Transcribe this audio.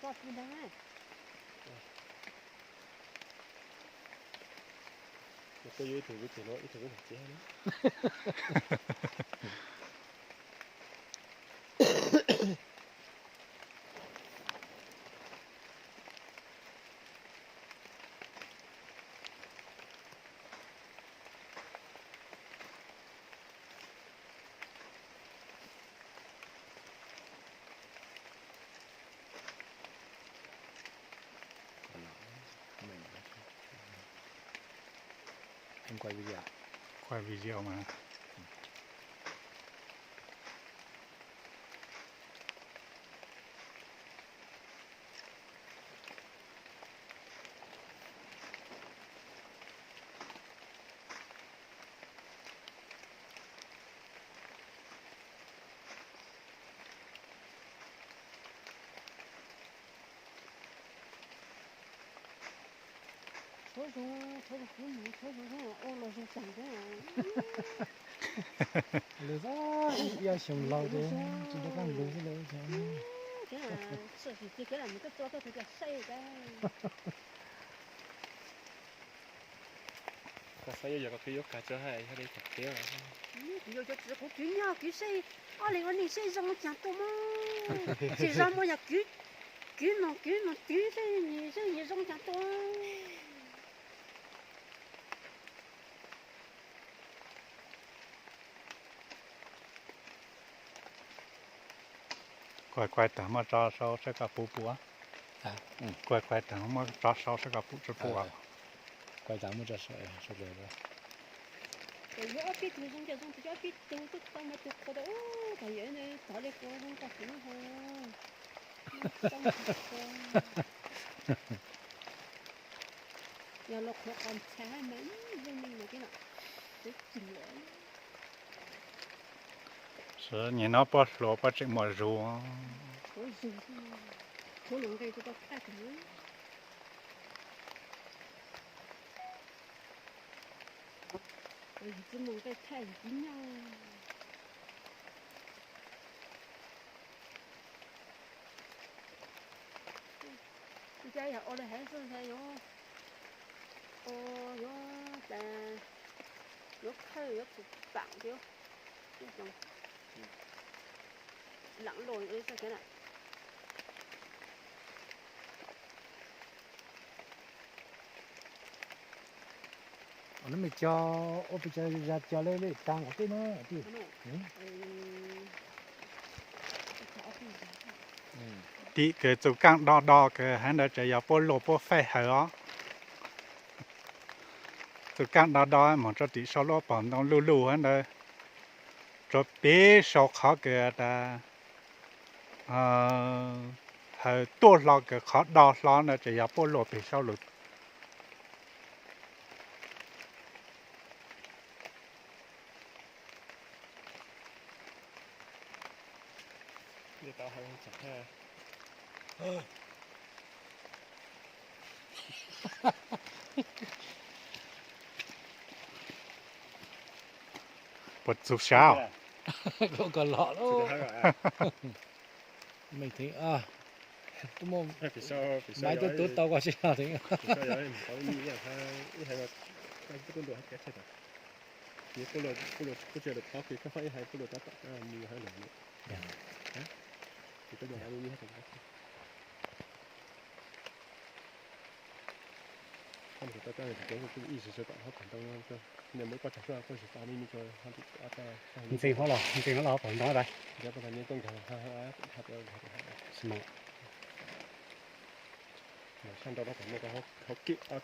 Koj pw ntag. Koj yuav ib tug kuv ces no ib tug kuv mam txiav na. Em quay video. Quay video mà. Tshuav zoo, tshuav zoo, kuv mus tshuav zoo, ua los zoo tag xwb. Lawv xav ib xyoos laus ces tsis nrog koj mus xwb lawm. Txawm tias kev lam mus koj tso koj tus tias saib cas. Koj xav yuav yog koj kwv yuav kag tso hais yog li tag kev. Kuv yuav cov txiv kuv kwv nyob kwv saib, ob leeg ua neeg saib zoo caag tuaj mog. Tsis zoo mog yog kwv, kwv noog kwv noog twv saib nyias zoo caag tuaj. Kuv kuaij taag muab tso sau saib koj pum puas. Kuv kuaij taag muab tso sau saib koj pum tsi pum. Kuaij taag muab tso sau. Yog ob peb tug zoo ces zoo, yog ob peb tug twb tau mas tus qhuav tau, tas yawm tov li qhuav zoo koj kuv ho. Yog los qhuav qos ntxhais mas zoo li mas tib no. Nyias no puab hluas puab tseem muaj zug. Ua cas yog ua li hais xwb ntag, yuav, yuav, yuav khawb yuav txum pam tias lam luj li xwb na. Neb me cov ua pes tsawg zag cov lej lej tag nkaus tej na tij. Tim kws txus kaaj do do kws hab ntawd tseem yog puab luag puab faij hawm os. Txus kaaj do do moog rua tim sau lub pom ntoo luj luj hab ntawd, rua peg sau qhov kws tas hawm tuaj hlo kws qhov do hlo ntawd tseem yog puab luag peg sau lug. Puas txug sab? Koj los, mej theem, maiv tub tub tau koj sib los theem. Ntxeev hab los, ntxeev hab los pom ntoo tas. Sab nrau no pom ntoo, hauv kib ob